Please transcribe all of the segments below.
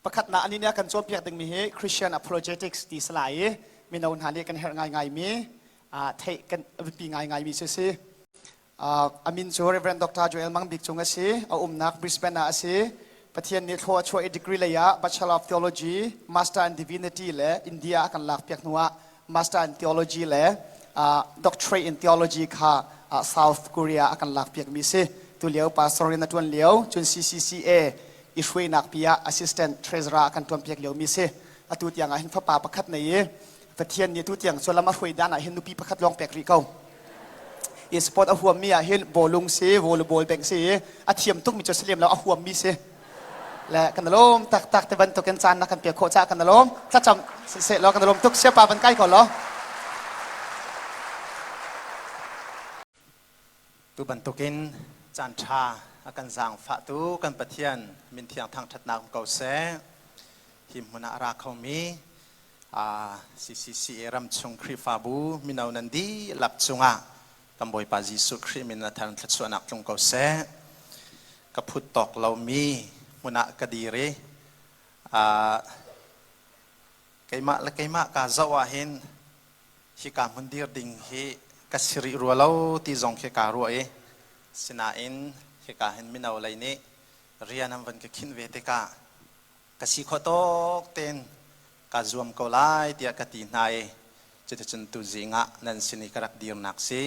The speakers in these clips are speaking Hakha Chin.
Pakhatnak anih nih a kan cawnpiak dingmi hi Christian apologetics ti si lai i mino hna nih kan herh ngaingaimi theih kan biapi ngaingaimi cu si. A min cu Reverend Dr. Joel Mang Bik Cung a si. A umnak Brisbane ah a si. Pathian nih thlua a chuah i degree lei ah Bachelor of Theology, Master in Divinity le India a kan lakpiak hnuah Master in Theology le Doctorate in Theology kha South Korea a kan lakpiakmi si. Tulio pastor in a ṭuan lio, cun CCCA i hruainak pi ah Assistant Treasurer a kan ṭuanpiak liomi si. Atu tiang ah hin fapa pakhat nei i Pathian nih tu tiang cu lam a hruai dan ah hin nupi pakhat lawng pek rih ko. I sport a huammi ah hin bawlung si, volleyball beng si i a thiam tukmi cu si lem lo a huammi si. Le kan lawm taktak te bantukin caan na kan pek khawh caah kan lawm. Thlacam siseh law kan lawm tuk. Siapa van kai ko law. Tu bantukin caan ṭha a kan zaangfahtu kan Pathian min thiang thangṭhatnak um ko seh. Hi hmun ah a ra khomi CCCA ramchung Khrihfabu mino nan dihlak cungah kan Bawipa Jesuh Khrih min a thar thluachuahnak tlung ko seh. Ka phut tawk lomi hmun ah ka dir i keimah le keimah kaa zoh ahhin hika hmun dir ding hi ka si rih rua lo ti zong khi kaa ruah i sinain hika hin mino lei nih rian an van ka khinh ve tikah ka si khawh tawk tein kaa zuam ko lai tiah ka ti hna i cuticun tuzing ah nan sin i ka rak dirnak si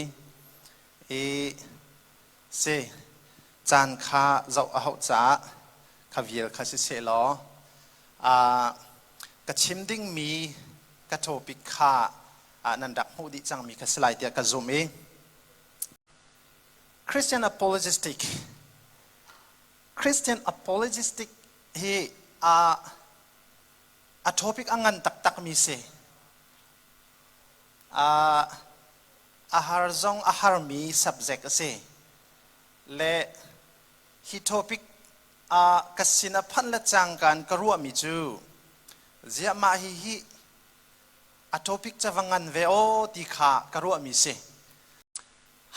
i si caan kha zoh a hauh caah kha vial kha siseh law ka chim dingmi ka topic kha nan rak hmuh dih cangmi kha si lai tiah ka zumh i Christian apologistic Christian apologistic hi a a topic a ngan taktakmi si. A a har zong a harmi subject a si. Le hi topic a ka sin a phanh le cangka in ka ruahmi cu ziah mah hi hi a topic ca va ngan ve aw ti kha ka ruahmi si.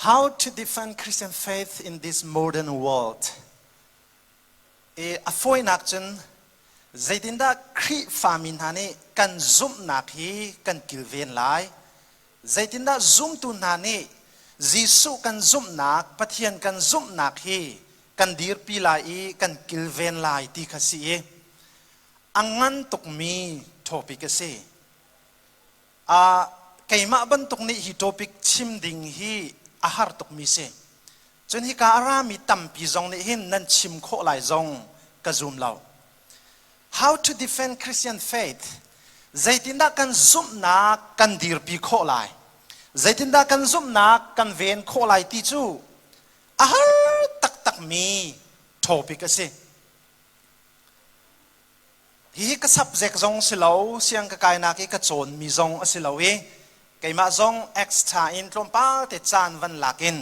How to defend Christian faith in this modern world? I a fawinak cun zeitindah Khrihfami hna nih kan zumhnak hi kan kilven lai? Zeitindah zumtu hna nih Jesuh kan zumhnak, Pathian kan zumhnak hi kan dirpi lai i kan kilven lai ti kha si i a ngan tukmi topic a si. Keimah bantuk nih hi topic chim ding hi a har tukmi si. Cun hika a rami tampi zong nih hin nan chim khawh lai zong ka zum lo. How to defend Christian faith? Zeitindah kan zumhnak kan dirpi khawh lai? Zeitindah kan zumhnak kan ven khawh lai ti cu a har taktakmi topic a si. Hihi ka subject zong si lo, siang ka kainak i ka cawnmi zong a si lo i keimah zong extra in tlawmpal te caan van lak in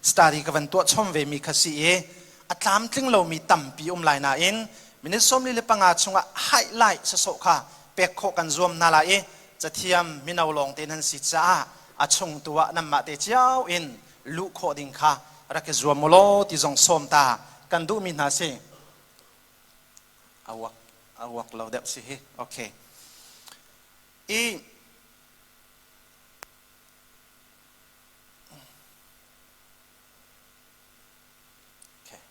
study ka van tuah chom vemi kha si i a tlamtling lomi tampi um lai nain minute 45 chungah highlight sasawh kha pek khawh kan zuam hna lai i cathiam mino lawng te nan si caah a chung tu ah nanmah te cio in luh khawh ding kha rak i zuam u law ti zong sawm ta kan duhmi hna si. A uak a uak lo deuh si hi. Okay. I Okay.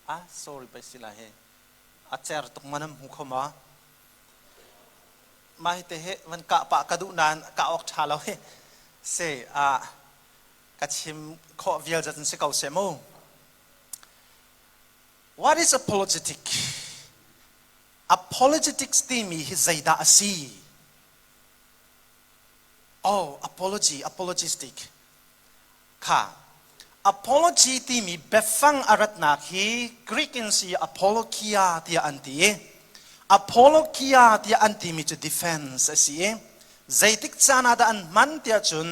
Ah, sorry pai si lai he. A cer tuk manam hu kho ma. Mah hi te he van kah pah ka duh nain ka awk ṭha lo hi. Se a ka chim khawh vial zat in si ko seh mu. What is apologetic? Apologetics timi hi zeidah a si? Oh, apology, apologistic. Kha. Apology timi biafang a ratnak hi Greek in si apologia tiah an ti i apologia tiah an timi cu defense a si i zeitik caan ah dah an hman tiah cun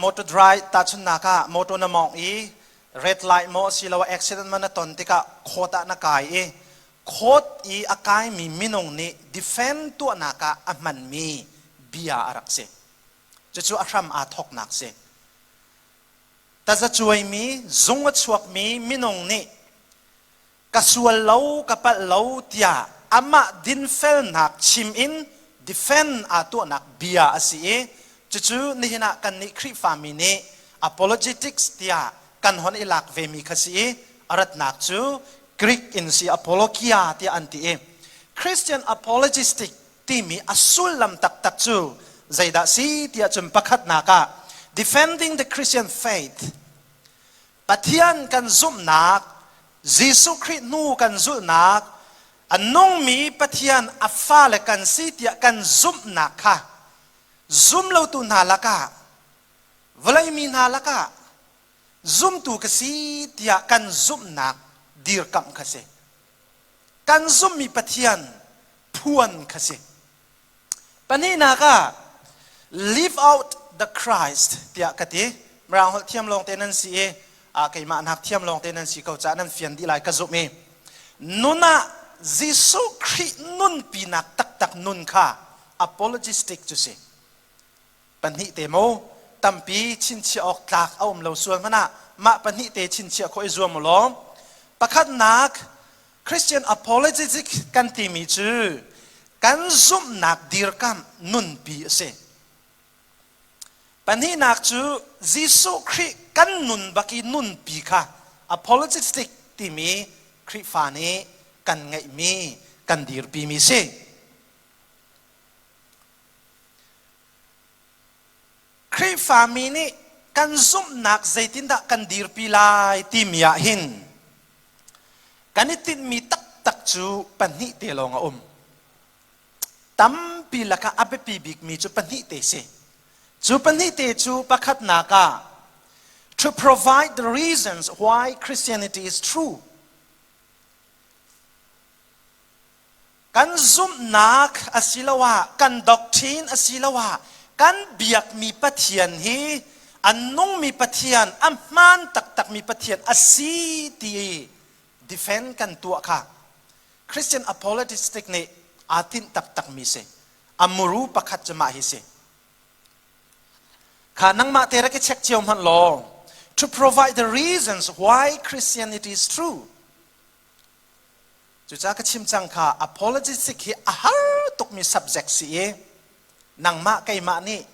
motor drive tahchunhnak ah motor na mawngh i red light maw asiloah accident ma na ton tikah court ah na kai i court i a kaimi minung nih defend tuahnak ah a hmanmi bia a rak si. Cucu a hram aa thawknak si. Tazacuaimi, zung a chuakmi minung nih Ka sual lo, ka palh lo tiah amah dinfelnak chim in defend aa tuahnak bia a si i cucu nihin ah kannih Khrihfami nih apologetics tiah kan hon i lak vemi kha si i a ratnak cu Greek in si apologia tiah an ti i Christian apologistic timi a sullam taktak cu zeidah si tiah cun pakhatnak ah defending the Christian faith, Pathian kan zumhnak, Jesuh Khrih hnu kan zulhnak, a nungmi Pathian a fale kan si tiah kan zumhnak kha zumlotu hna lakah, vawleimi hna lakah zumtu ka si tiah kan zumhnak dirkamh kha si. Kan zumhmi Pathian phuan kha si. Pahnihnak ah live out the Christ tiah ka ti. Mirang holh thiam lawng te nan si i keimah nak thiam lawng te nan si ko caah nan fian dih lai ka zumh i nun ah Jesuh Khrih nunpinak taktak nun kha apologistic cu si. Pahnih te maw tampi chinchiah awk tlak a um lo sual hmanh ah mah pahnih te chinchiah khawh i zuam u law. Pakhatnak Christian apologetic kan timi cu kan zumhnak dirkamh nunpi a si. Pahnihnak cu Jesuh Khrih kan nun bak i nunpi kha apologetic timi Khrihfa nih kan ngeihmi kan dirpimi si. Khrihfami nih kan zumhnak zeitindah kan dirpi lai timi ah hin kan i tinhmi taktak cu pahnih te lawng a um. Tampi lakah a biapi bikmi cu pahnih te si. Cu pahnih te cu pakhatnak ah to provide the reasons why Christianity is true. Kan zumhnak asiloah kan doctrine asiloah kan biakmi Pathian hi a nungmi Pathian, a hmaan taktakmi Pathian a si ti defend kan tuah kha Christian apologistic nih aa tinh taktakmi si. A muru pakhat cu mah hi si. Kha nangmah te rak i check cio hmanh law to provide the reasons why Christianity is true. Cucaah ka chim cang kha apologetic hi a har tukmi subject si i nangmah keimah nih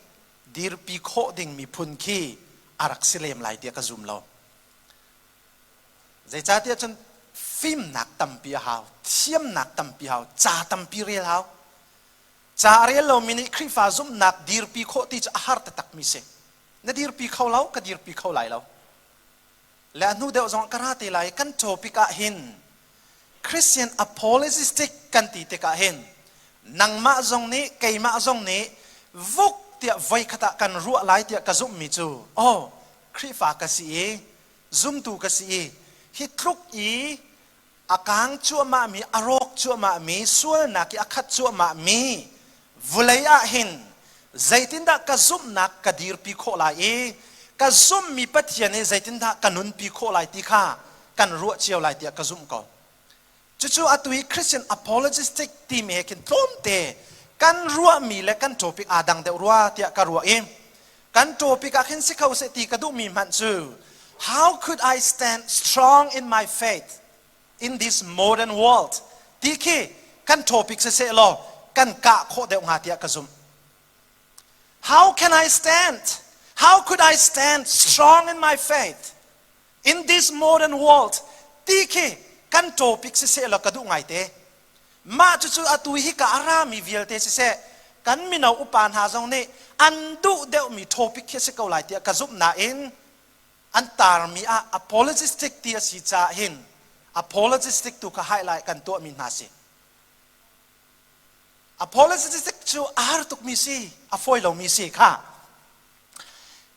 dirpi khawh ding miphun khi a rak si lem lai tiah ka zum lo. Zeicahtiah cun fimnak tampi a hau, thiamnak tampi hau, ca tampi rel hau. Ca a rel lomi nih Khrihfa zumhnak dirpi khawh ti cu a har taktakmi si. Na dirpi kho lo, ka dirpi kho lai lo. Le a hnu deuh zong ka ra te lai. Kan topic ah hin Christian apologistic kan ti tikah hin nangmah zong nih keimah zong nih vuk tiah voikhat ah kan ruah lai tiah ka zumhmi cu oh Khrihfa ka si i zumtu ka si i hi tluk i a kang cuahmahmi a rawk cuahmahmi sualnak i a khat cuahmahmi vulei ah hin zeitindah ka zumhnak ka dirpi khawh lai i ka zumhmi Pathian hi zeitindah ka nunpi khawh lai ti kha kan ruah cio lai tiah ka zumh ko. Cucu atu hi Christian apologistic timi he khin tlawmte kan ruahmi le kan topic aa dang deuh rua tiah ka ruah i kan topic ah khin si kho seh ti ka duhmi hmanh cu how could I stand strong in my faith in this modern world ti khi kan topic si seh law kan kah khawh deuh hnga tiah ka zumh. How can I stand? How could I stand strong in my faith in this modern world ti khi kan topic si seh law ka duh ngai te. Mah cucu atu hi ka a rami vialte siseh kan mino upa hna zong nih an duh deuhmi topic khi a si ko lai tiah ka zumh nain an tarmi ah apologistic ti a si caah hin apologistic tu kha highlight kan tuahmi hna si. Apologistic cu a har tukmi si, a fawi lomi si kha.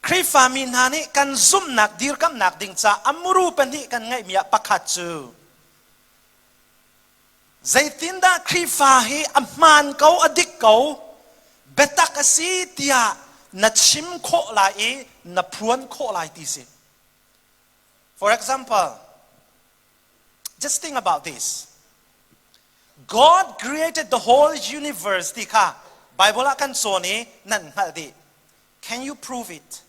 Khrihfami hna nih kan zumhnak dirkamhnak ding ca a muru pahnih kan ngeihmi ah pakhat cu Zeitindah Khrihfa hi a hmaan ko, a dik ko, biatak a si tiah na chim khawh lai i na phuan khawh lai ti si. For example, just think about this. God created the whole universe ti kha Bible ah kan cawn i nan hngalh dih. Can you prove it?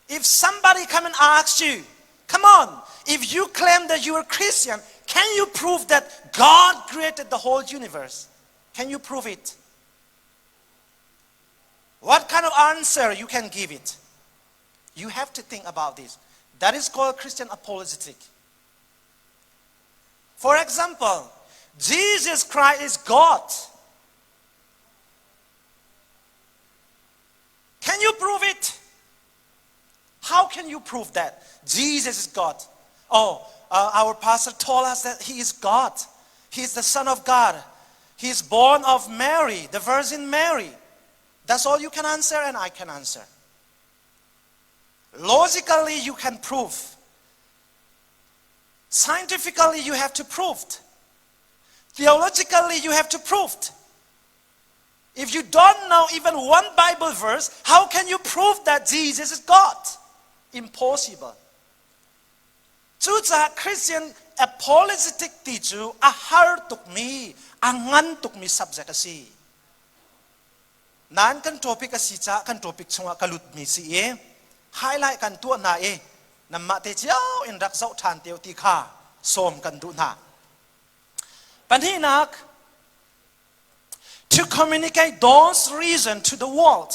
If somebody come and ask you, Come on, if you claim that you are Christian, can you prove that God created the whole universe? Can you prove it? What kind of answer you can give it? You have to think about this. That is called Christian apologetic. For example, Jesus Christ is God. Can you prove it? How can you prove that Jesus is God? Oh, our pastor told us that he is God. He is the Son of God. He is born of Mary, the Virgin Mary. That's all you can answer, and I can answer. Logically, you can prove. Scientifically, you have to prove. Theologically, you have to prove. If you don't know even one Bible verse, how can you prove that Jesus is God? Impossible. Cucaah Christian apologetic ti cu a har tukmi, a ngan tukmi subject a si. Nain kan topic a si caah kan topic chungah ka lutmi si i highlight kan tuah hna i nanmah te cio in rak zoh ṭhan te ti kha sawm kan duh hna. Pahnihnak, to communicate those reason to the world.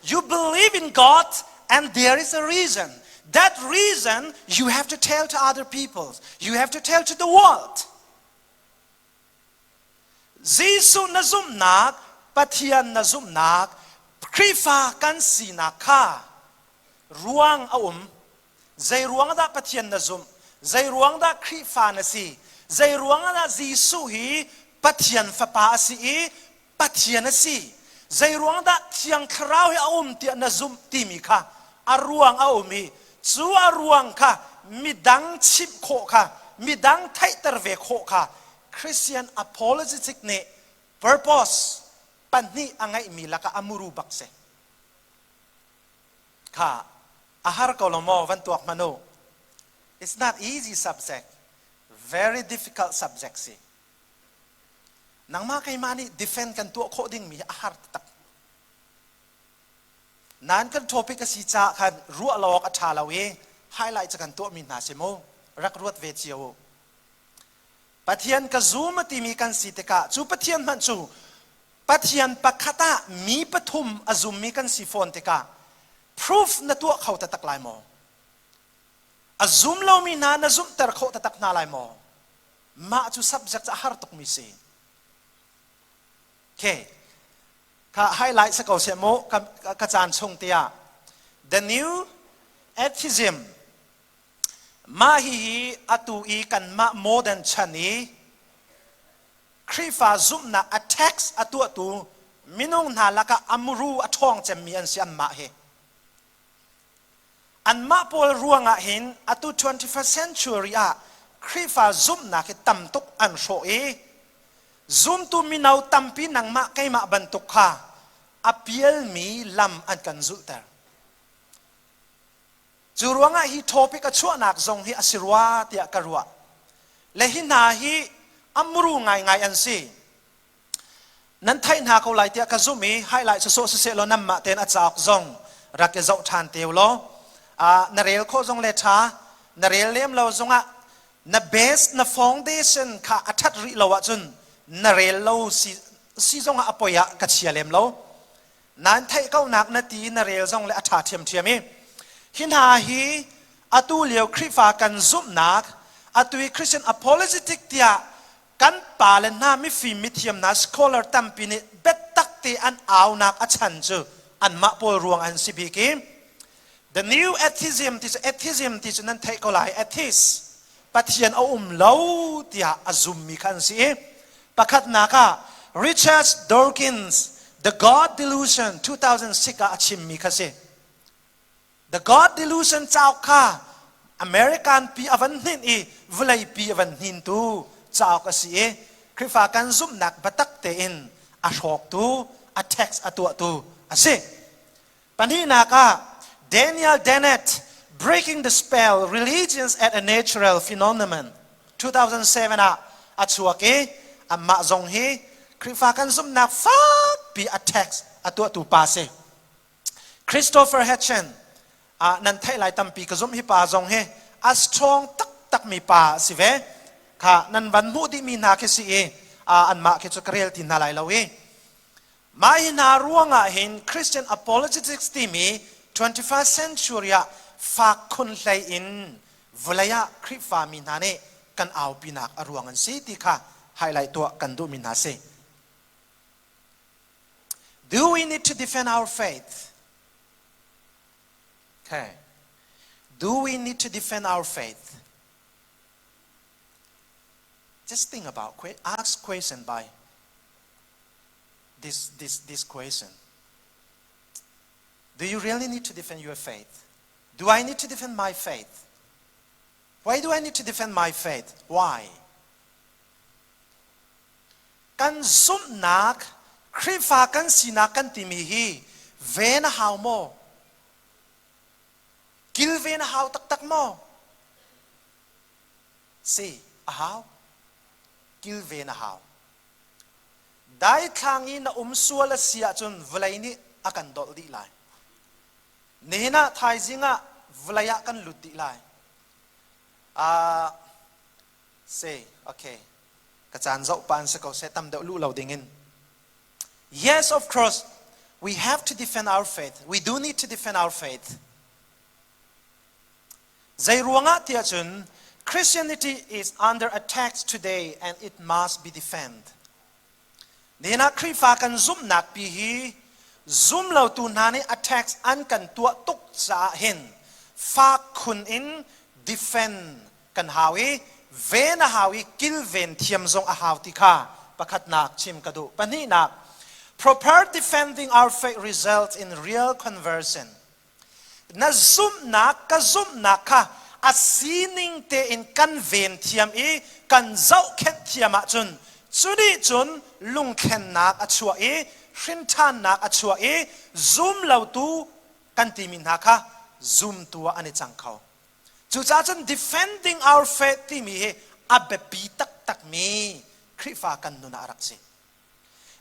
You believe in God and there is a reason. That reason you have to tell to other people. You have to tell to the world. Jesuh na zumhnak, Pathian na zumhnak, Khrihfa kan sinak kha ruang a um. Zei ruang dah Pathian na zumh? Zei ruang dah Khrihfa na si? Zei ruang dah Jesuh hi Pathian fapa a si i Pathian a si? Zei ruang dah Thiang Thlarau hi a um tiah na zumh timi kha a ruang a um i cu a ruang kha midang chimh khawh kha midang theihter ve khawh kha Christian apologetic nih purpose pahnih a ngeihmi lakah a muru bak si. Kha a har ko lo maw van tuak hmanh u. It's not easy subject. Very difficult subject si. Nangmah keimah nih defend kan tuah khawh dingmi hi a har taktak. Nan kan topic a si caah khan ruah lo awk a ṭha lo i highlight cu kan tuahmi hna si mu. Rak ruat ve cio u. Pathian ka zum a timi kan si tikah cu Pathian hmanh cu Pathian pakhat ah mi pathum a zummi kan si fawn tikah proof na tuah kho taktak lai maw? A zum lomi hna na zumhter khawh taktak hna lai maw? Mah cu subject a har tukmi si. Okay. Kha highlight sa ko seh mu ka caan chung tiah. The New Atheism mah hihi atu i kanmah modern chan i Khrihfa zumhnak a text a tuahtu minung hna lakah a muru a ṭhawng cemmi an si anmah hi. Anmah pawl ruangah hin atu 21st century ah Khrihfa zumhnak hi tam tuk an hrawh i zumtu mino tampi nangmah keimah bantuk kha a pialmi lam an kan zulhter. Cu ruangah hi topic a chuahnak zong hi a si rua tiah ka ruah. Le hi hna hi a muru ngaingai an si. Nan theih hna ko lai tiah ka zumh i highlight sawsawh siseh law nanmah tein a cauk zong rak i zoh ṭhan te u law na rel khawh zong le ṭha na rel lem lo zongah na base na foundation kha a ṭhat rih lo ahcun na rel lo si, si zongah a poi ah ka chia lem lo. Nan theih ko nak na ti na rel zong le a ṭha ṭhiamṭhiam i hi hna hi atu lio Khrihfa kan zumhnak atu i Christian apologetic tiah kan pa le hna mifim mithiam hna scholar tampi nih biatak te an aunak a chan cu anmah pawl ruang an si bik i the new atheism ti cu atheism ti cu nan theih ko lai atheist Pathian a um lo tiah a zummi kha an si i pakhatnak ah Richard Dawkins The God Delusion 2006 ah a chimmi kha si. The God Delusion cauk kha American pi a van hninh i vawlei pi a van hnintu cauk a si i Khrihfa kan zumhnak biatak tein a hrawktu, a text a tuahtu a si. Pahnihnak ah Daniel Dennett Breaking the Spell Religions at a Natural Phenomenon 2007 ah a chuak i amah zong hi Khrihfa kan zumhnak fakpi a text a tuahtu pa si. Christopher Hitchens. Ah nan theih lai tampi ka zumh hi pa zong hi a strong taktak mi pa a si ve. Kha nan van hmuh dih mi hna khi si i anmah khi cu ka rel ti hna lai lo i mah hi hna ruangah hin Christian apologetics timi 21st century ah fak khun hlei in vawlei ah Khrihfa mi hna nih kan aupinak a ruang an si ti kha highlight tuah kan duhmi hna si. Do we need to defend our faith? Okay. Do we need to defend our faith? Just think about ask question by this this this question. Do you really need to defend your faith? Do I need to defend my faith? Why do I need to defend my faith? Why? Kan zumhnak, Khrihfa kan sinak kan timi hi ven a hau maw? Kilven a hau taktak maw? Si, a hau. Kilven a hau. Daithlang i na um sual a si ahcun vawlei nih a kan dolh dih lai. Nihin ah thaizing ah vawlei ah kan lut dih lai. Si, okay. Ka caan zoh pa an si ko seh tam deuh luh lo ding in. Yes, of course, we have to defend our faith. We do need to defend our faith. Zei ruangah tiah cun Christianity is under attack today and it must be defended. Nihin ah Khrihfa kan zumhnak pi hi zum lotu hna nih attacks an kan tuah tuk caah hin fak khun in defend kan hau i ven a hau i kilven thiam zong a hau ti kha pakhatnak chim ka duh. Pahnihnak, proper defending our faith results in real conversion. Na zumhnak ka zumhnak kha a sining tein kan ven thiam i kan zohkhenh thiam ahcun cu nih cun lungthlennak a chuah i hrinṭhannak a chuah i zum lotu kan timi hna kha zumtu ah an i cang kho. Cucaah cun defending our faith timi hi a biapi taktakmi Khrihfa kan nun ah a rak si.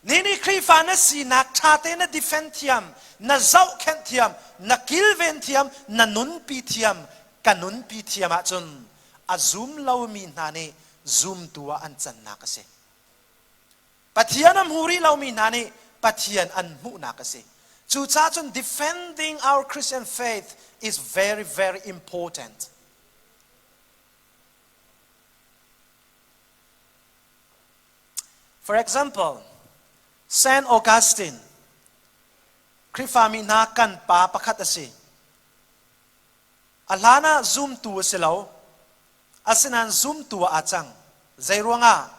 Ni Khrihfa na sinak ṭha te na defend thiam, na zohkhenh thiam, na kilven thiam, na nunpi thiam, ka nunpi thiam ahcun a zum lomi hna nih zumtu ah an cannak a si. Pathian a hmu rih lomi hna nih Pathian an hmuhnak a si. Cucaah cun defending our Christian faith is very, very important. For example, Saint Augustine, Khrihfami hna kan pa pakhat a si. A hlan ah zumtu a si lo. Asinain zumtu ah aa cang. Zeiruangah?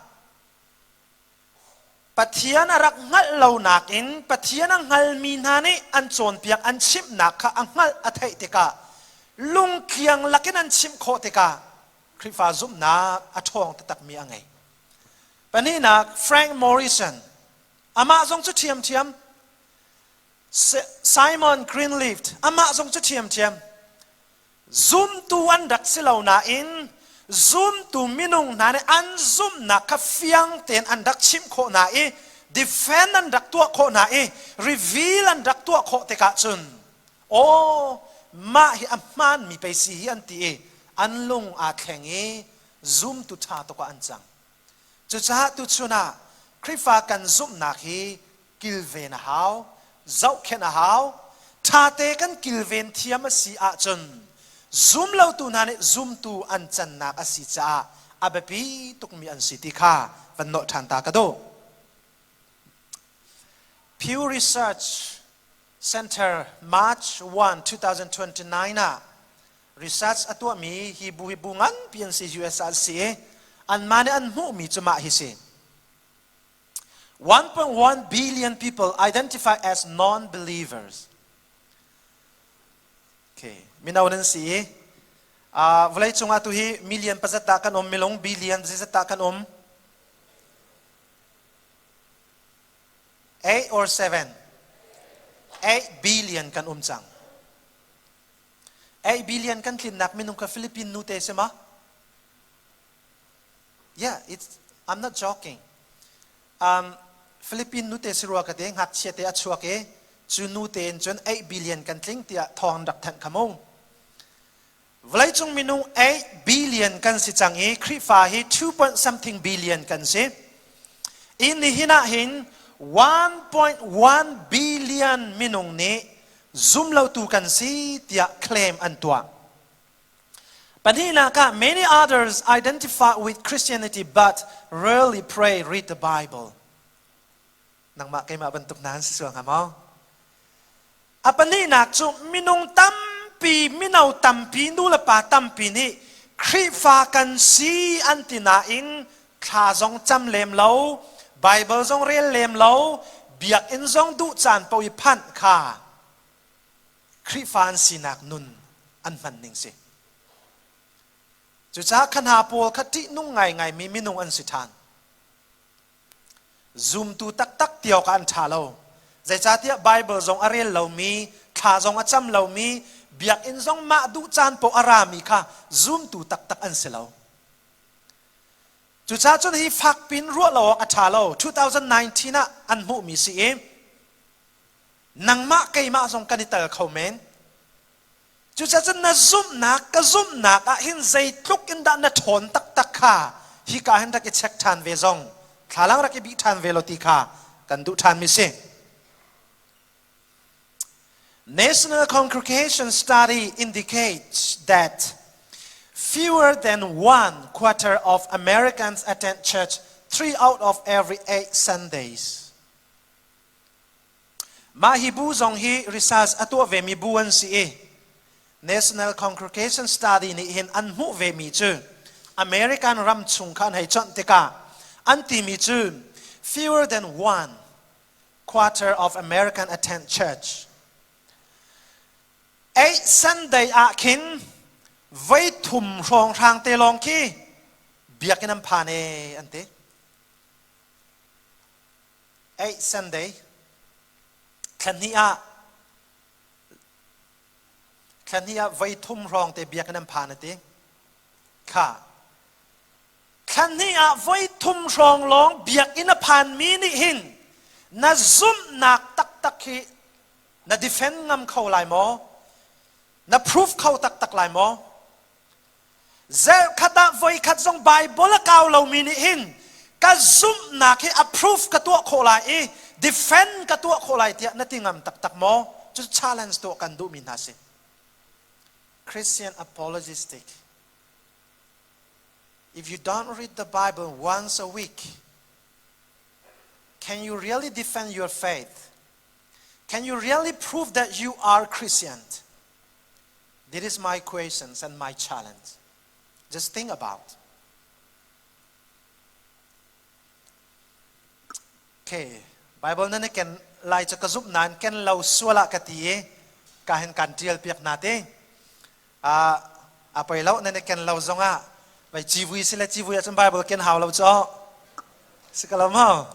Pathian a rak hngalh lo nakin Pathian a hngalmi hna nih an cawnpiak an chimhnak kha a hngalh a theih tikah lungtliang lakin an chimh khawh tikah Khrihfa zumhnak a ṭhawng taktakmi a ngei. Pahnihnak, Frank Morrison. Amah zong cu ṭhiamṭhiam. Simon Greenleaf, amah zong cu ṭhiamṭhiam. Zumtu an rak si lo nain zumtu minung hna nih an zumhnak kha fiang tein an rak chimh khawh hna i defend an rak tuah khawh hna i reveal an rak tuah khawh tikah cun aw mah hi a hmaanmi pei si hi an ti i an lung aa thleng i zumtu ṭha tuk ah an cang. Cucaah tuchun ah Khrihfa kan zumhnak hi kilven a hau, zohkhenh a hau. Ṭhate kan kilven thiam a si ahcun zumlotu hna nih zumtu an cannak a si caah a biapi tukmi an si ti kha van nolh ṭhan ta ka duh. Pew Research Center March 1, 2029 ah research a tuahmi hi bu hi bu nganpi an si US ah an si i anmah nih an hmuhmi cu mah hi si 1.1 billion people identify as non-believers okay mino nan si i vawlei cungah tu hi million pazat dah kan um milung billion zeizat dah kan um 8 or 7 8 billion kan um cang 8 billion kan tlinnak minung kha Philippine nu te si ma? Yeah, it's, I'm not joking. Philippine nu te si rua ka te ngakchia te a chuak i cu nu te in cun 8 billion kan tling tiah thawng rak thanh kha mu. Vawleicung minung 8 billion kan si cang i Khrihfa hi 2 point something billion kan si. In nihin ah hin 1.1 billion minung nih zumlotu kan si tiah claim an tuah. Pahnihnak ah many others identify with Christianity but rarely pray read the Bible. Nangmah keimah bantuk na an si sual hnga maw? A pahnihnak cu minung tampi, mino tampi, nulepa tampi nih Khrihfa kan si an ti nain thla zong cam lem lo, Bible zong rel lem lo, biakinn zong duh caan paoh i phanh kha Khrihfa an sinak nun an hman ning si. Cucaah kha hna pawl kha ṭihnung ngaingaimi minung an si ṭhan. Zumtu taktak ti awkah an ṭha lo. Zeicahtiah Baibal zong a rel lomi, thla zong a cam lomi, biakinn zong mah duh caan paoh a rami kha zumtu taktak an si lo. Cucaah cun hi fakpin ruah lo awk a ṭha lo. 2019 ah an hmuhmi si i nangmah keimah zong kan i tel kho men. Cucaah cun na zumhnak ka zumhnak ah hin zeitluk in dah na ṭhawn taktak kha hika hin rak i check ṭhan ve zong thlalang rak i bih ṭhan ve law ti kha kan duh ṭhanmi si. National Congregation Study indicates that fewer than one quarter of Americans attend church three out of every eight Sundays. Mah hi bu zong hi research a tuah vemi bu an si i National Congregation Study nih hin an hmuh vemi cu American ram chung kha an hei chawnh tikah an timi cu fewer than one quarter of American attend church. Eight Sunday ah khin voi thum hrawnghrang te lawng khi biakinn an phan e an ti. Eight Sunday thla hnih ah voi thum hrawng te biakinn an phan a ti. Kha thla hnih ah voi thum hrawng lawng biakinn a phanmi nih hin na zumhnak taktak hi na defend ngam kho lai maw? Na proof kho taktak lai maw? Zelkhat ah voikhat zong Bible a kau lomi nih hin ka zumhnak hi approve ka tuah khawh lai i defend ka tuah khawh lai tiah na ti ngam taktak maw? Cu challenge tuah kan duhmi hna si. Christian apologistic. If you don't read the Bible once a week, can you really defend your faith? Can you really prove that you are Christian? This is my questions and my challenge. Just think about. Okay, Bible na ken lai cha ka zup nan ken lo suala ka ti i ka hen kan tial piak na te. A a poi lo na ken lo zongah vai civui sile civui ahcun Bible ken hau lo cho. Si ka lo mo.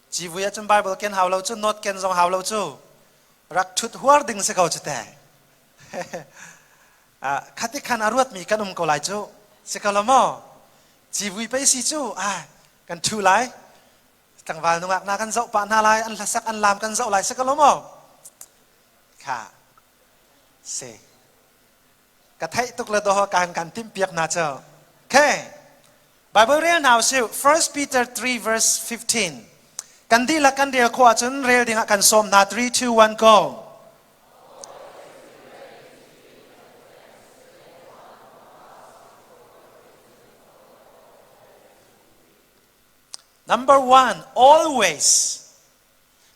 Civui ahcun Bible ken hau lo cu note ken zong hau lo cu rak ṭhut huar ding si ko cu te. Khati khan a ruatmi kan um ko lai cu. Si ko lo maw? Civui pei si cu ah kan ṭhu lai. Tlangval nungak hna kan zoh pah hna lai, an hlasak an laam kan zoh lai si ko lo maw? Kha si. Ka theih tuk le doh kan kan timh piak hna cu. Okay. Bible rel hna usih 1 Peter 3 verse 15. Kan dihlak kan rel khawh ahcun rel dingah kan sawm hna 3 2 1 go. Number one, always.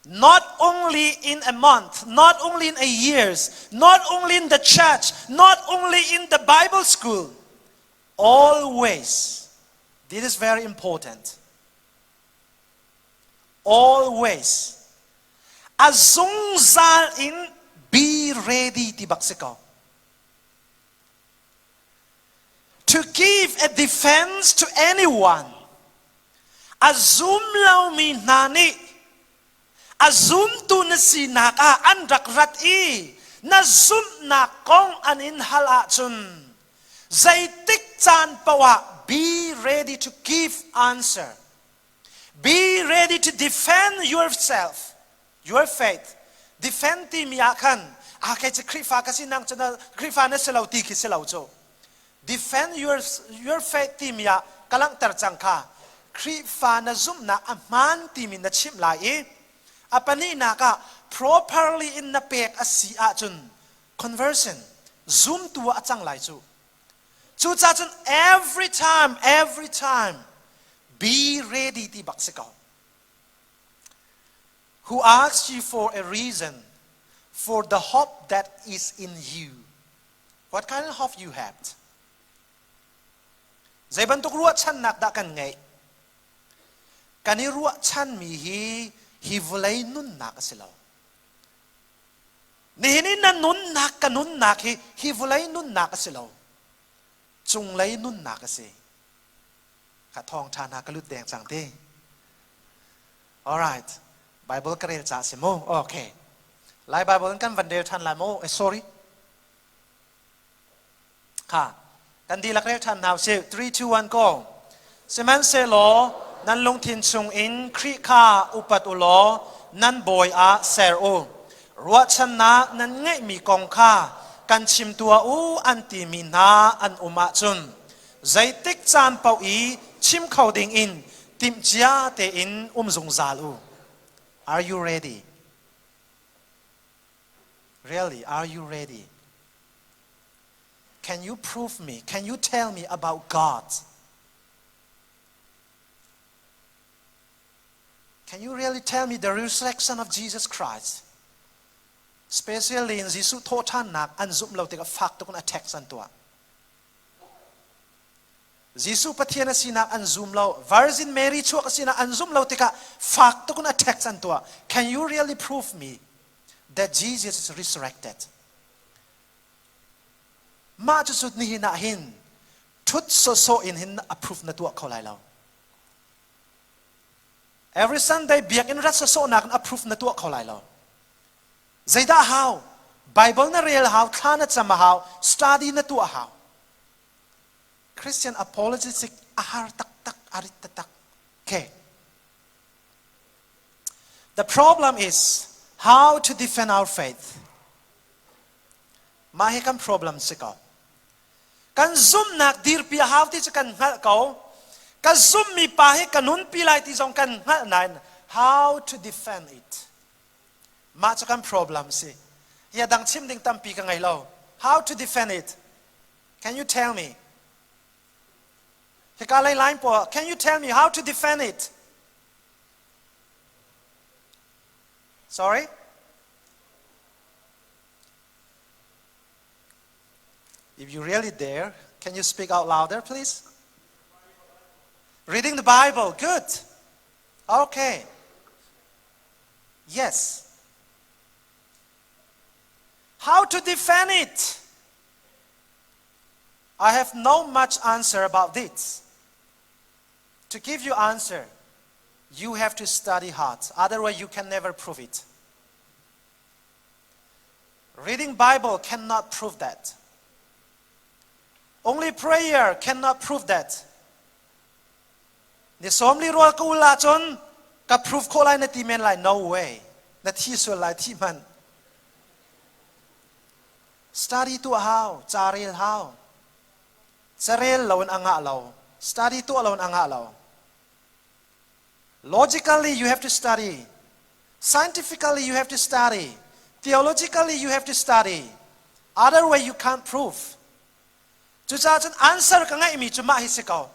Not only in a month, not only in a years, not only in the church, not only in the Bible school, Always. This is very important. Always. A zungzal in be ready ti bak si ko. To give a defense to anyone. A zum lomi hna nih a zumtu na sinak ah an rak rat i na zumhnak kong an in hal ahcun zeitik caan paoh ah be ready to give answer. Be ready to defend yourself, your faith. Defend timi ah khan A kei cu Khrihfa ka si nang cu na Khrihfa na si lo ti khi si lo cu. Defend your faith timi ah ka langhter cang kha. Khrihfa na zumhnak a hmaan timi na chimh lai i a pahnihnak ah properly in na pek a si ahcun conversion zumtu ah a cang lai cu. Cucaah cun every time, every time be ready ti bak si ko. Who asks you for a reason for the hope that is in you? What kind of hope you have? Zei bantuk ruahchannak dah kan ngeih? Kan i ruahchanmi hi hi vawlei nunnak a si lo. Nihin i na nunnak ka nunnak hi hi vawlei nunnak a si lo. Cunglei nunnak a si. Kha thawngṭha hna ka lut deng cang ti. Alright. Bible ka rel ca si mu. Okay. Lai Bible in kan van rel ṭhan lai mu. Eh, sorry. Kha. Kan dihlak rel ṭhan hna usih. 3, 2, 1, go. Sihmanhsehlaw nan lungthin chungin Khrih kha upat u law nan bawi ah ser u. Ruahchannak nan ngeihmi kong kha kan chim tuah u an timi hna an um ahcun zeitik caan paoh i chim kho dingin timhcia tein um zungzal u. Are you ready? Really, are you ready? Can you prove me? Can you tell me about God? Can you really tell me the resurrection of Jesus Christ? Especially in Jesuh thawhṭhannak an zumh lo tikah fak tuk in attack an tuah. Jesuh Pathian a sinak an zum lo. Virgin Mary chuak a sinak an zum lo tikah fak tuk in attack an tuah. Can you really prove me that Jesus is resurrected? Mah cucu nihin ah hin ṭhut sawhsawh in hin approve na tuah kho lai lo. Every Sunday biakinn rat sawhsawhnak in approve na tuah kho lai lo. Zeidah hau? Bible na rel hau, thla na cam a hau, study na tuah hau. Christian apologetic a har taktak, a rit taktak. Okay. The problem is how to defend our faith. Mah hi kan problem si ko. Kan zumhnak dirpi a hau ti cu kan hngalh ko. Ka zumhmi pa hi ka nunpi lai ti zong kan hngalh nain how to defend it. Mah cu kan problem si. Hi a dang chim ding tampi ka ngei lo. How to defend it? Can you tell me? Hika lei line po, can you tell me how to defend it? Sorry? If you really dare, can you speak out louder, please? Reading the Bible, good. Okay. Yes. How to defend it? I have no much answer about this. To give you answer, you have to study hard. Otherwise, you can never prove it. Reading Bible cannot prove that. Only prayer cannot prove that. Ni som li rual ka ul ahcun ka prove khawh lai na ti men lai. No way. Na thi sual lai thi hmanh. Study tuah hau, ca rel hau. Carel lo in a ngah lo. Study tuah lo in a ngah lo. Logically, you have to study. Scientifically, you have to study. Theologically, you have to study. Other way, you can't prove. Cucaah cun answer ka ngeihmi cu mah hi si ko.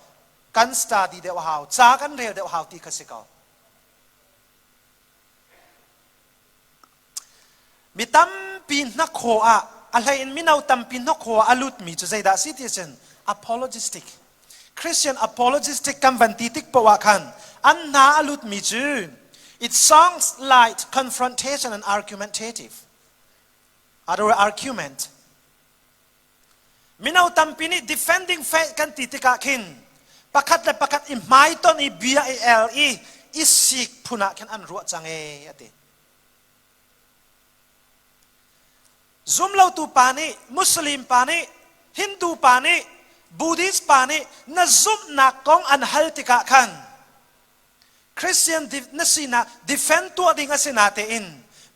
Kan study deuh hau, ca kan rel deuh hau ti kha si ko. Mi tampi hnakhaw ah a hlei in mino tampi hnakhaw ah a lutmi cu zeidah si ti cun apologistic. Christian apologistic kan van ti tik poah ah khan an hna a lutmi cu it sounds like confrontation and argumentative. Other argument. Mino tampi nih defending faith kan ti tikah khin pakhat le pakhat i hmaiton i bia i el i i sik phun ah khin an ruah cang ee a ti. Zumlotu pa nih, Muslim pa nih, Hindu pa nih, Buddhist pa nih na zumhnak kong an hal tikah khan Christian na sinak defend tuah ding a si natein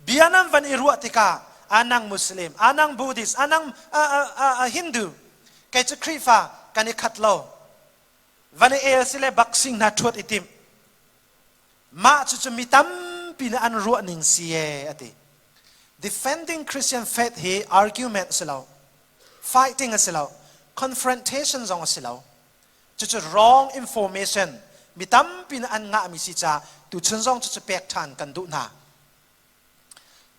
bia nan van i ruah tikah Anang Muslim, anang Buddhist, anang Hindu, kei cu Khrihfa kan i khat lo. Van i el si le boxing hna ṭhuat i timh. Mah cucu mi tampi nih an ruah ning si e a ti. Defending Christian faith hi argument si lo, fighting a si lo, confrontation zong a si lo. Cucu wrong information mi tampi nih an ngahmi si caah tuchun zong cucu pek ṭhan kan duh hna.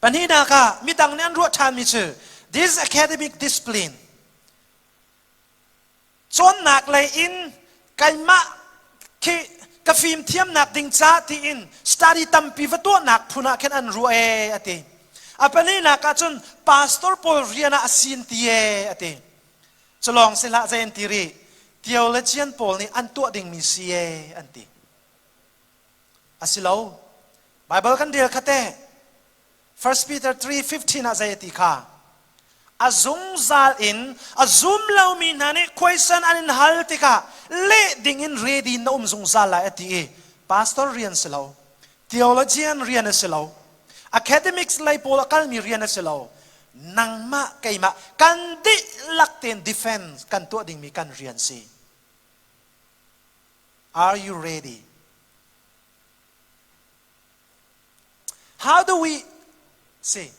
Pahnihnak ah midang nih an ruah ṭhanmi cu this academic discipline cawnnak lei in keimah khi ka fimthiamnak ding ca tiin study tampi va tuahnak phun ah khin an ruah ee a ti. A pahnihnak ah cun pastor pawl rian ah a sin ti ee a ti. Culawng si hlah zei an ti rih theologian pawl nih an tuah dingmi si ee an ti. A si lo. Bible kan rel kha teh. 1 Peter 3:15 ah zei a ti kha? A zungzal in a zum lomi hna nih question an in hal tikah leh ding in ready na um zungzal lai a ti i pastor rian si lo, theologian rian a si lo, academics lei pawl a kalmi rian a si lo. Nangmah keimah kan dihlak tein defense kan tuah dingmi kan rian si. Are you ready? How do we see?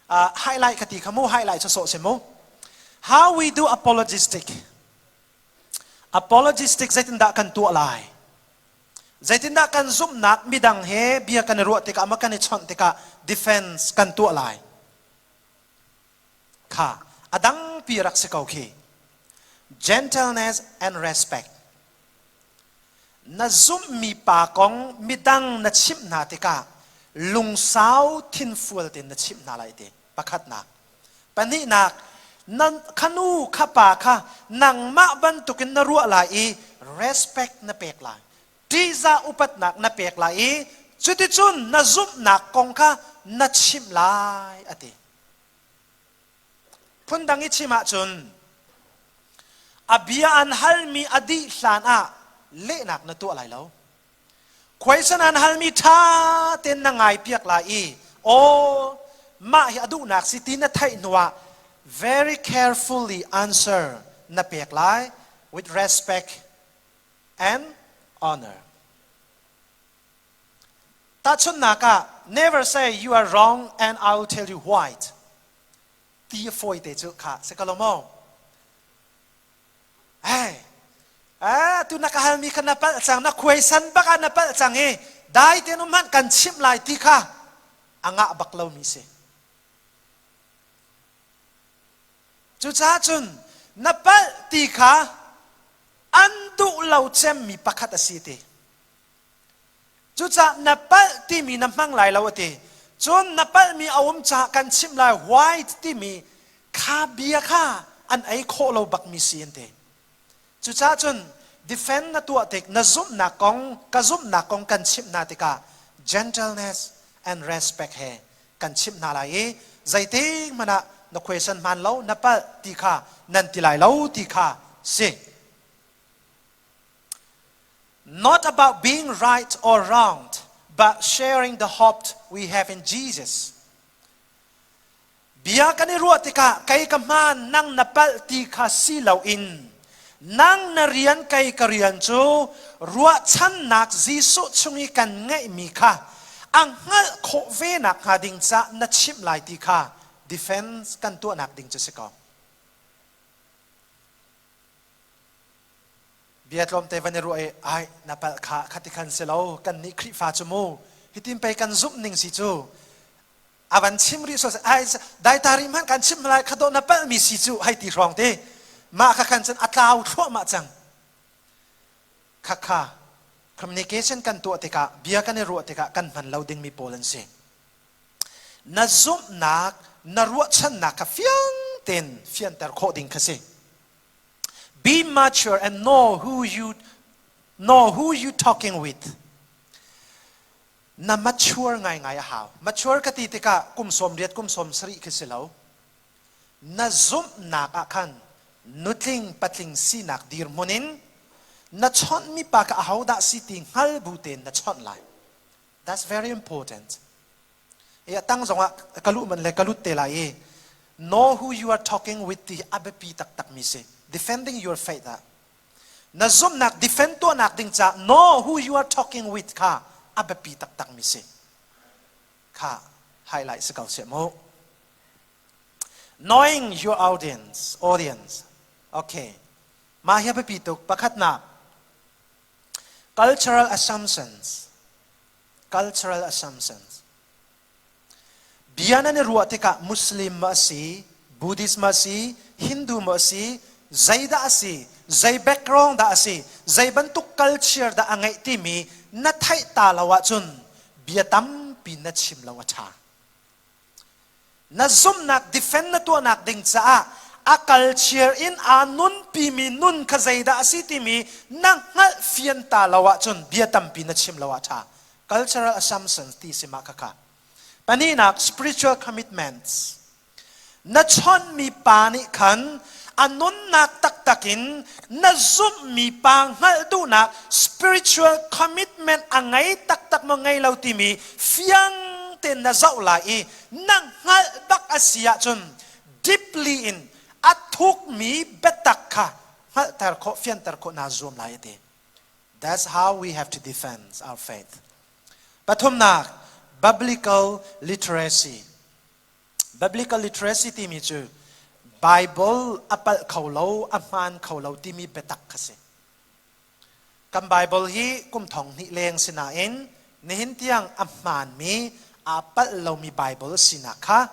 Highlight ka ti kha mu, highlight cu sawh si mu. How we do apologistic? Apologistic zeitindah kan tuah lai? Zeitindah kan zumhnak midang he bia kan i ruah tikah ma kan i chawnh tikah defense kan tuah lai? Kha a dangpi rak si ko khi. Gentleness and respect. Na zumhmi pa kong midang na chimh hna tikah lungsau thinfual tein na chimh hna lai ti. Pakhatnak. Pahnihnak, na khanu kha pa kha nangmah bantukin na ruah lai i respect na pek lai. Ṭihzah upatnak na pek lai i cuticun na zumhnak kong kha na chimh lai a ti. Phundang i chim ahcun a bia an halmi a dih hlan ah lehnak na tuah lai lo. Question an halmi ṭha tein na ngaipiak lai i aw mah hi a duhnak si ti na theih hnuah very carefully answer na pek lai with respect and honor. Tahchunhnak ah, never say you are wrong and I will tell you why. Ti a fawi te cu kha si ko lo maw? Hey, ah, tu na ka halmi kha na palh cang, na khuaisan bak ah na palh cang i dai tein um hmanh kan chimh lai ti kha a ngah bak lomi si. Cucaah cun na palh ti kha an duh lo cemmi pakhat a si ti. Cucaah na palh timi na hmang lai lo a ti. Cun na palhmi a um caah kan chimh lai white timi kha bia kha an ei khawh lo bakmi si an ti. Cucaah cun defend na tuah tik na zumhnak kong ka zumhnak kong kan chimh hna tikah gentleness and respect he kan chimh hna lai i zeitik hmanh ah na question hmaan lo na palh ti kha nan ti lai lo ti kha si. Not about being right or wrong, but sharing the hope we have in Jesus. Bia kan i ruah tikah kei ka hmaan nang na palh ti kha si loin nang na rian kei ka rian cu ruahchannak Jesuh chung i kan ngeihmi kha a hngalh khawh ve nak hnga ding cah na chimh lai ti kha defense kan tuahnak ding cu si ko. Bia tlawmte van i ruah i ai na palh kha khati khan si lo kan nih Khrihfa cu mu hitin pei kan zumh ning si cu a van chim rih so ai daitari hmanh kan chim lai kha dawh na palh mi si cu hei ti hrawng te mah kha khan cun a tlau thluahmah cang kha kha communication kan tuah tikah bia kan i ruah tikah kan hman lo ding mi pawl an si na zumhnak na ruahchannak kha fiang tein fianter khawh ding kha si Be mature and know who you talking with. Na mature ngaingai a hau. Mature ka ti tikah kum 80 kum 70 khi si lo. Na zumhnak ah khan nutling patling sinak dirhmun in na chawnhmi pa kha ahodah si ti hngal bu tein na chawnh lai. That's very important. I a tang zongah ka luh man le ka lut te lai i know who you are talking with ti a biapi taktak mi si. Defending your faith ah. Na zumhnak defend tuahnak ding ca know who you are talking with kha a biapi taktak mi si. Kha highlight si ko seh mu. Knowing your audience, audience. Okay. Mah hi a biapi tuk. Pakhatnak, cultural assumptions. Cultural assumptions. Bia nan i ruah tikah Muslim ma a si, Buddhist ma a si, Hindu ma a si, zeidah a si, zei background dah a si, zei bantuk culture dah a ngeih timi na theih ta lo ahcun bia tampi na chim lo a ṭha. Na zumhnak defend na tuahnak ding caah a culture in aa nunpimi nun kha zeidah a si timi na hngalh fian ta lo ahcun bia tampi na chim lo ah ṭha. Cultural assumptions ti si mah khakha. Pahnihnak, spiritual commitments. Na chawnhmi pa nih khan a nunnak taktak in na zumhmi pa hngalh duhnak spiritual commitment a ngei taktak maw ngei lo timi fiang tein na zoh lai i na hngalh bak a si ahcun deeply in a thukmi biatak kha hngalhter khawh fianter khawh naa zuam lai a ti. That's how we have to defend our faith. Pathumnak, biblical literacy. Biblical literacy timi cu Bible a palh kho lo, a hmaan kho lo timi biatak kha si. Kan Bible hi kum thong hnih leng si nain nihin tiang a hmaanmi, aa palh lomi Bible sinak kha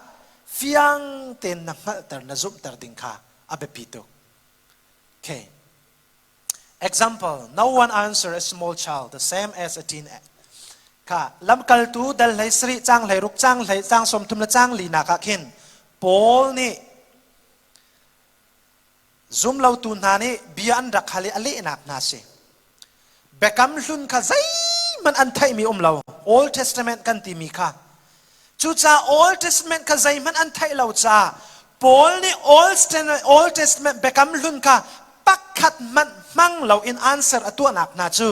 fiang tein na hngalhter, na zumhter ding kha a biapi tuk. Okay. Example, no one answer a small child the same as a teen. Kha lamkaltu dal hlei sarih cang hlei ruk cang hlei cang sawm thum le cang li nak ah khin Paul nih zumlotu hna nih bia an rak hal i a lehnak hna si. Biakam hlun kha zeihmanh an theihmi um lo. Old Testament kan timi kha. Cucaah Old Testament kha zeihmanh an theih lo caah Paul nih Old Testament biakam hlun kha pakhat hmanh hmang loin answer a tuahnak hna cu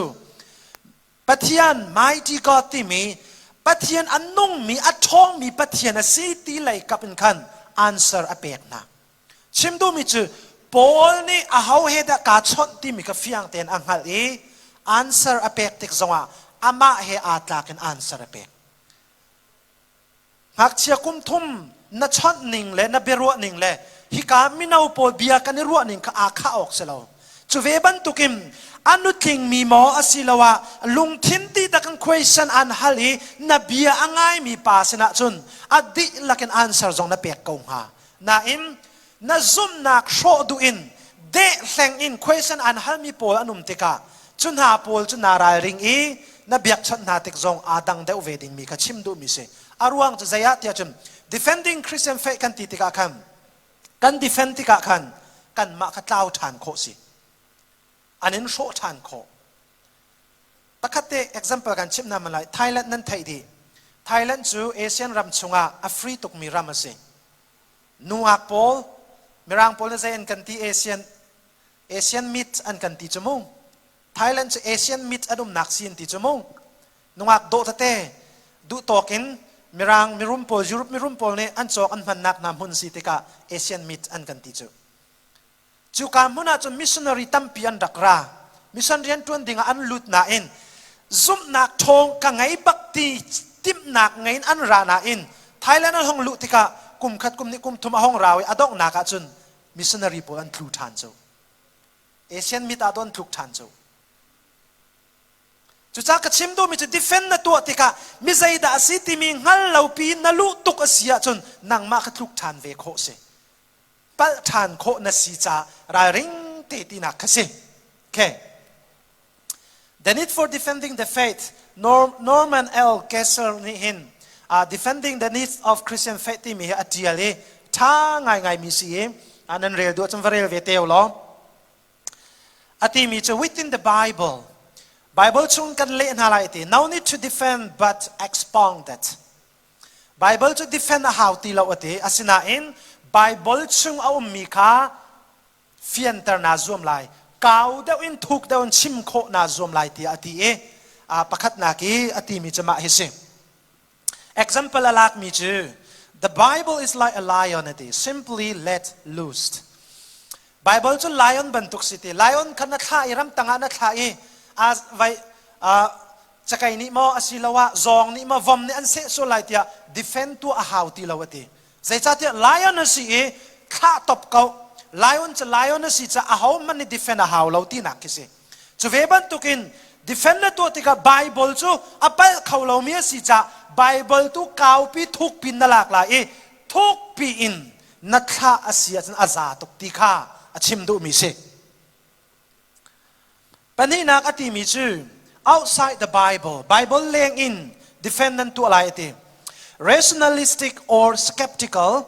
Pathian mighty God timi Pathian a nungmi a ṭhawngmi Pathian a si ti lei kap in khan answer a pek hna. Chim duhmi cu Paul nih aho he dah kaa chawnh timi kha fiang tein a hngalh i answer a pek tik zongah amah he aa tlak in answer a pek. Ngakchia kum thum na chawnh ning le na biaruah ning le hika mino pawl bia kan i ruah ning kha aa khah awk si lo. Cu ve bantukin a nutlingmi maw asiloah lungthin dihlak in question an hal i na bia a ngaimi pa sinah cun a dihlak in answer zong na pek ko hnga. Nain na zumhnak hrawh duh in dehhleng in question an halmi pawl an um tikah cu hna pawl cu naa ralring i na biakchawnh hna tik zong aa dang deuh ve dingmi kha chim duhmi si. A ruang cu zei ah tiah cun defending Christian faith kan ti tikah khan kan defend tikah khan kanmah kha tlau ṭhan khawh si. An in hrawh ṭhan khawh. Pakhat te example kan chimh hna lai. Thailand nan theih dih. Thailand cu Asian ram chungah a free tukmi ram a si. Nungak pawl, Mirang pawl nih zei an kan ti Asian Asian meat an kan ti cu mu. Thailand cu Asian meat an umnak si an ti cu mu. Nungak dawh tete duh tawk in Mirang mirum pawl Europe mirum pawl nih an cawk an hmannak hna hmun si tikah Asian meat an kan ti cu. Cuka hmun ah cun missionary tampi an rak ra. Mission rian ṭuan ding ah an lut nain zumhnak ṭhawng ka ngei bak ti timhnak ngei in an ra nain Thailand an hong luh tikah kum khat kum hnih kum thum a hong rau i a donghnak ah cun missionary pawl an tlu ṭhan cu. Asian mit ah an tluk ṭhan cu. Cucaah ka chim duhmi cu defend na tuah tikah mi zeidah a si timi hngal lo pi na luh tuk a si ahcun nangmah kha tluk ṭhan ve khawh si. Palh ṭhan khawh na si caah ralring te tinak kha si. Okay. The need for defending the faith. Norman L. Kessler nih hin defending the needs of Christian faith timi hi a ṭial i ṭha ngaingai mi si i nan rel duh ahcun va rel ve te law. A timi cu within the Bible, Bible chung kan leh hna lai ti. No need to defend but expound it. Bible cu defend a hau ti lo a ti. Asinain Bible chung a ummi kha fianter naa zuam lai. Kau deuh in thuk deuh in chim khawh naa zuam lai tiah a ti i pakhatnak i a timi cu mah hi si. Example a lakmi cu the Bible is like a lion ati simply let loose. Bible cu lion bantuk si ti lion kha na thlah i ramtang ah na thlah i a vai cakei nih maw asiloah zawng nih maw vom nih an seh sual lai tiah defend tuah a hau ti lo a ti. Zeicahtiah lion a si i thlah top ko. Lion cu lion a si caah ahohmanh nih defend a hau lo tinak khi si. Cu ve bantukin defend na tuah tikah Bible cu a palh kho lomi a si caah Bible tu kaupi thukpi na lak lai i thukpi in na thlah a si ahcun a za tuk ti kha a chim duhmi si. Pahnihnak a timi cu outside the Bible, Bible leng in defend nan tuah lai a ti. Rationalistic or skeptical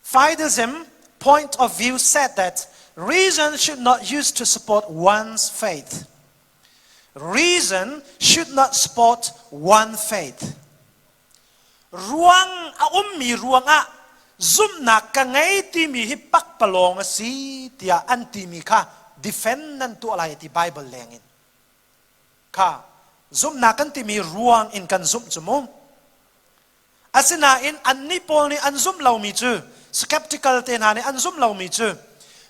Fideism point of view said that reason should not use to support one's faith. Reason should not support one faith. Ruang a ummi ruangah zumhnak ka ngei timi hi pakpalawng a si tiah an timi kha defend nan tuah lai ti Bible lengin. Kha zumhnak kan timi ruang in kan zumh cu mu. Asinain annih pawl nih an zumh lomi cu skeptical te hna nih an zumh lomi cu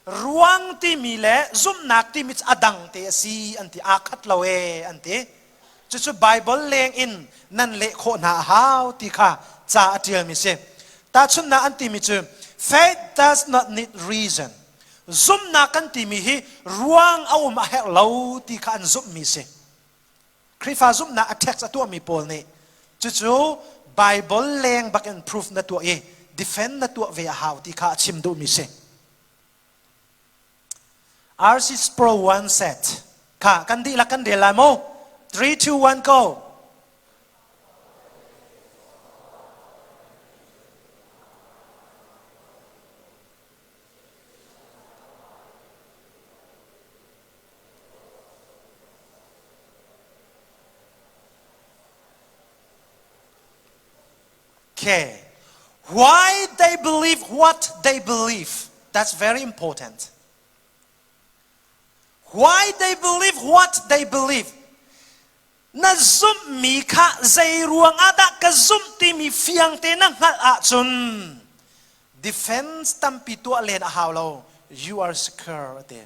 ruang timi le zumhnak timi cu a dang te a si an ti aa khat lo ee an ti. Cucu Bible leng in nan leh khawh hna a hau ti kha ca a ṭialmi si. Tahchunhnak an timi cu faith does not need reason. Zumhnak kan timi hi ruang a um a herh lo ti kha an zumhmi si. Khrihfa zumhnak a text a tuahmi pawl nih cucu Bible leng bak in proof na tuah i defend na tuah ve a hau ti kha a chim duhmi si. RC Sproul one set kha kan dihlak kan rel lai mu 3 2 1 go. Okay. Why they believe what they believe. That's very important. Why they believe what they believe. Na zumhmi kha zei ruang ah dah ka zumh timi fiang te na hngalh ahcun defense tampi tuah len a hau lo. You are secure ati.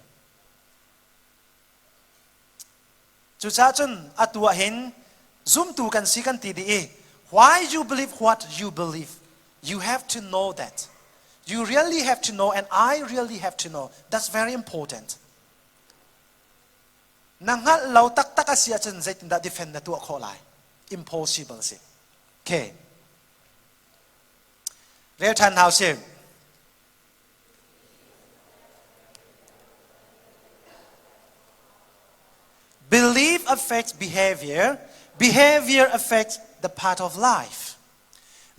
Cucaah cun atu ah hin zumtu kan si kan ti dih i why you believe what you believe you have to know that. You really have to know and I really have to know. That's very important. Na hngalh lo taktak a si ahcun zeitindah defend na tuah khawh lai? Impossible si. Okay. Rel ṭhan hau si. Belief affects behavior. Behavior affects the path of life.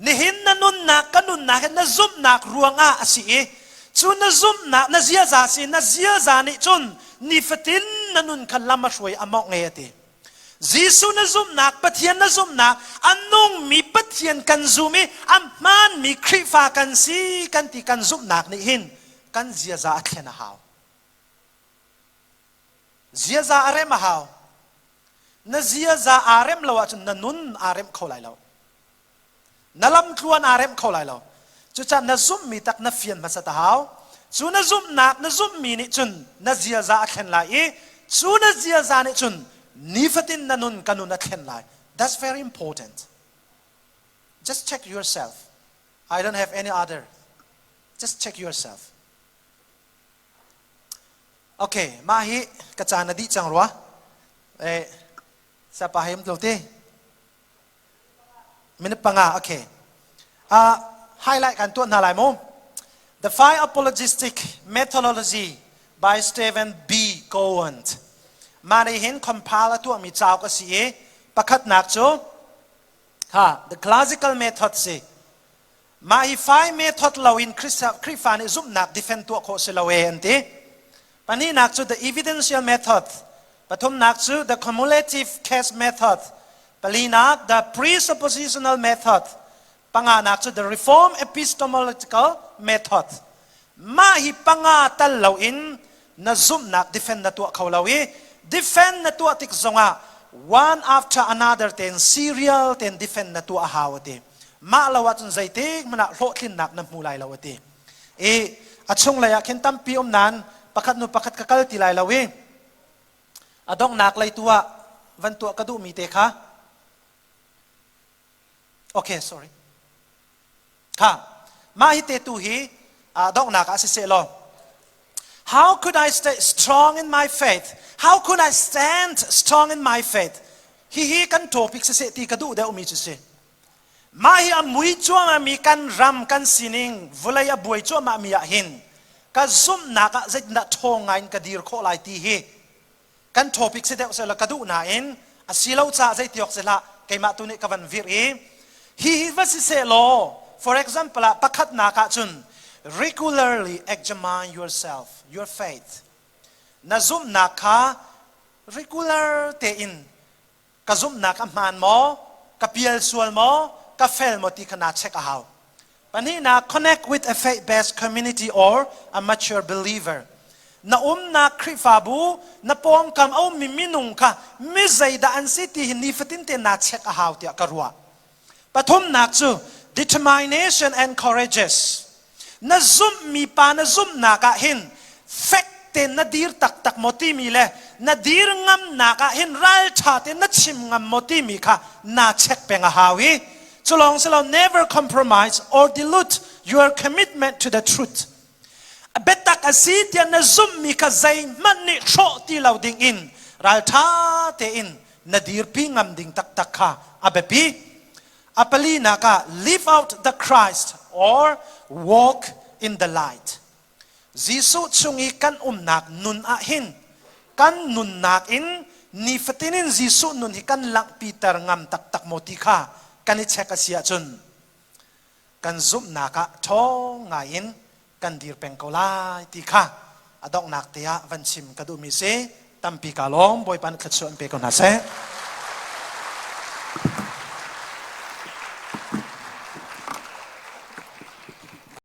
Nihin na nunnak ka nunnak hi na zumhnak ruangah a si i cu na zumhnak na ziaza si na ziaza nih cun nifatin na nun kha lam a hruai a mawngh e a ti. Jesuh na zumhnak, Pathian na zumhnak, a nungmi Pathian kan zum i a hmaanmi Khrihfa kan si kan ti kan zumhnak nih hin kan ziaza a thlen a hau. Ziaza a rem a hau. Na ziaza aa rem lo ahcun na nun aa rem kho lai lo. Na lamtluan aa rem kho lai lo. Cucaah na zumhmi tak na fian hmasat a hau. Cu na zumhnak na zumhmi nih cun na ziaza a thlen lai i cu na ziaza nih cun nifatin na nun ka nun a thlen lai. That's very important. Just check yourself. I don't have any other. Just check yourself. Okay, mah hi ka caan a dih cang rua. Eh, siapa hem lo te? Minute panga, okay. Highlight kan tuah hna lai mu. The Five Apologistic Methodology by Stephen B. Cohen. Mah nih hin compile a tuahmi cauk a si i pakhatnak cu ha the classical method si. Mah hi five method lo in Khrihfa nih zumhnak defend tuah khawh si lo e an ti. Pahnihnak cu the evidential method. Pathumnak cu the cumulative case method. Palinak the presuppositional method. Panganak cu the reform epistemological method. Mah hi panga tal loin na zumhnak defend na tuah kho lo i defend na tuah tik zongah One after another ten serial ten defend na tuah a hau ati. Mah lo ahcun zeitik hmanh ah hlawhtlinnak na hmu lai lo ati. I a chunglei ah khin tampi um nain pakhat nu pakhat ka kal ti lai lo i a donghnak lei tu ah van tuah ka duhmi te kha. Okay, sorry. Kha mah hi te tu hi donghnak ah siseh law, how could I stay strong in my faith? How could I stand strong in my faith? Hihi kan topic siseh ti ka duh deuhmi cu si. Mah hi a mui cuahmah kan ram kan sining vawlei a buai cuahmah mi ah hin ka zumhnak ah zeitindah ṭhawng ngai in ka dir khawh lai ti hi kan topic si deuh sehla ka duh nain a si lo caah zeitiawk si hlah, keimah tu nih ka van virh i hi hi va si seh law, for example ah, pakhatnak ah cun regularly examine yourself, your faith. Na zumhnak kha regular tein ka zumhnak a hmaan maw, ka pial sual maw, ka fel maw ti kha naa check a hau. Pahnihnak, connect with a faith-based community or a mature believer. Na umnak Khrihfabu, na pawngkam a ummi minung kha mi zeidah an si ti hi nifatin te naa check a hau tiah ka ruah. Pathumnak cu determination and courageous. Na zumhmi pa na zumhnak ah hin fek tein na dir taktak maw timi le na dir ngamnak ah hin ralṭha tein na chim ngam maw timi kha naa check peng a hau i cu lawng si lo, never compromise or dilute your commitment to the truth. Biatak a si tiah na zumhmi kha zeihmanh nih hrawh ti lo ding in ralṭha tein na dirpi ngam ding taktak kha a biapi. A palinak ah live out the Christ or walk in the light. Jesuh chung i kan umnak nun ah hin kan nunnak in nifatin in Jesuh nun hi kan langhpiter ngam taktak maw ti kha kan i check a si ahcun kan zumhnak ah ṭhawng ngai in kan dir peng ko lai ti kha a donghnak te ah van chim ka duhmi si. Tampi ka lawm. Bawipa nih thluachuah in pe ko hna seh.